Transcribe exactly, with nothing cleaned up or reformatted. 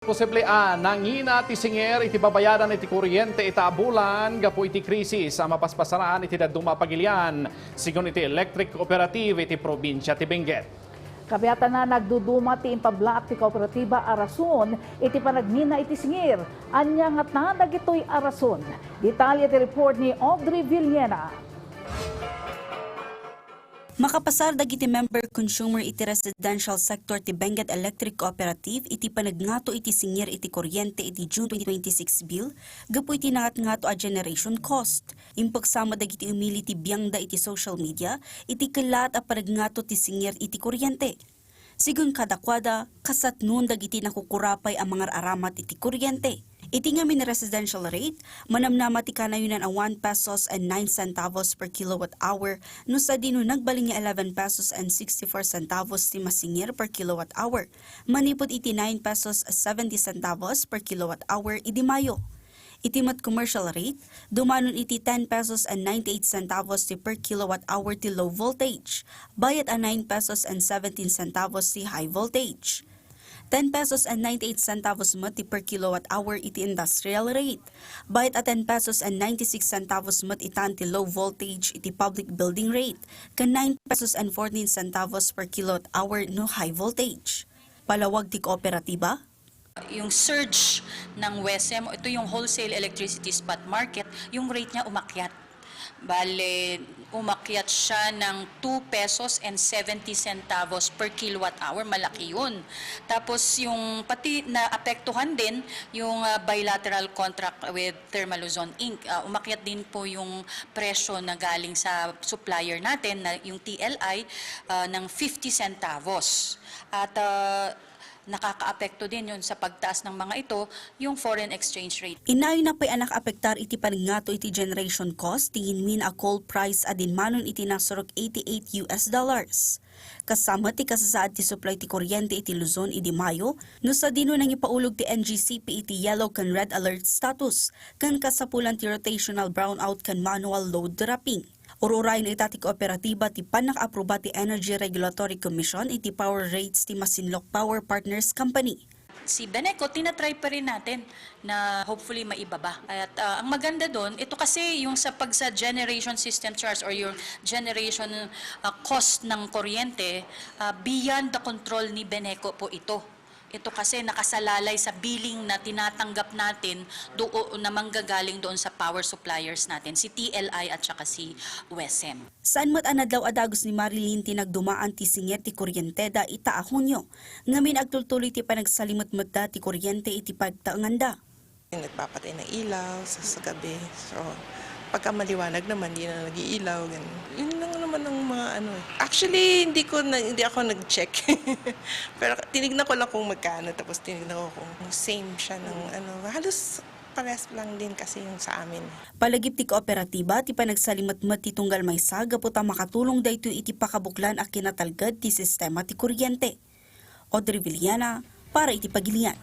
Posible a nangina ti singir iti babayadan iti kuryente ita a bulan gapu iti krisis a mapaspasaran iti dadduma a pagilian, sigun iti electric cooperative iti probinsia ti Benguet. Kabiatana, nagduduma ti impablaak ti kooperatiba a rason iti panagngina iti singir. Ania ngata dagitoy a rason? Detalye ti report ni Audrey Villena. Makapasar dagiti member consumer iti residential sector ti Benguet Electric Cooperative iti panagngato iti singir iti kuryente iti June twenty twenty-six bill gapu iti nangatngato a generation cost. Impagsama dagiti umili ti biangda iti social media iti kellaat a panagngato ti singir iti kuryente. Sigun kadakuada, kasatnon dagiti nakukurapay a mangar-aramat iti kuryente. Iti ngamin residential rate, manamnama ti kanayonan a one pesos and nine centavos per kilowatt hour, no sadino nagbalin nga eleven pesos and sixty-four centavos ti masingir per kilowatt hour, manipud iti nine pesos seventy centavos per kilowatt hour idi Mayo. Iti met commercial rate, dumanon iti ten pesos and ninety-eight centavos ti per kilowatt hour ti low voltage, bayat a nine pesos and seventeen centavos ti high voltage. Ten pesos and ninety-eight centavos met ti per kilowatt hour iti industrial rate, bayat a ten pesos and ninety-six centavos met itan ti low voltage iti public building rate, ken nine pesos and fourteen centavos per kilowatt hour no high voltage. Palawag ti kooperatiba, Yung surge ng WESM, ito yung wholesale electricity spot market, yung rate niya umakyat. Bale, umakyat siya ng two pesos and seventy centavos per kilowatt hour. Malaki yun. Tapos yung pati naapektuhan din yung, ah, bilateral contract with Thermaluzon Inc. Ah, umakyat din po yung presyo na galing sa supplier natin, na yung T L I, ah, ng fifty centavos. At, ah, nakakaapekto din yun sa pagtaas ng mga ito, yung foreign exchange rate. Inayna pay a nakaapektar iti panagngato iti generation cost ti nginmin a coal price a dinmanon iti nasurok eighty-eight U S dollars. Kasta met ti kasasaad ti supply ti kuryente iti Luzon idi Mayo, no sadino nangipaulog ti N G C P iti yellow ken red alert status, ken kasapulan ti rotational brownout ken manual load dropping. Ururayen ita ti kooperatiba ti pannakaapruba ti Energy Regulatory Commission iti power rates ti Masinloc Power Partners Company. Si Beneco, tinatry pa rin natin na hopefully maibaba. At, ah, ang maganda doon, ito kasi yung sa pag sa generation system charge or yung generation, ah, cost ng kuryente, ah, beyond the control ni Beneco po ito. Ito kasi nakasalalay sa billing na tinatanggap natin doo-, na manggagaling doon sa power suppliers natin, si T L I at saka si WESM. Saan met a nadlaw a dagus ni Marilyn ti nagdumaan ti singir ti kuryenteda ita a Hunyo, ngamin agtultuloy ti panagsalimetmetda ti kuryente iti pagtaenganda. Nagpapatay ng ilaw sa, sa gabi. So, pagka maliwanag naman, di na nag-iilaw, ganun. Yun lang naman ang mga ano eh. Actually, hindi ko na, hindi ako nag-check. Pero tinignan ko lang kung magkano, tapos tinignan ko kung same siya ng ano. Halos parehas lang din kasi yung sa amin. Palagip ti kooperatiba ti panagsalimetmet ti tunggal maysa gapu ta makatulong daytoy iti pakabuklan a kinatalged ti sistema ti kuryente. Audrey Villena para iti Pagilian.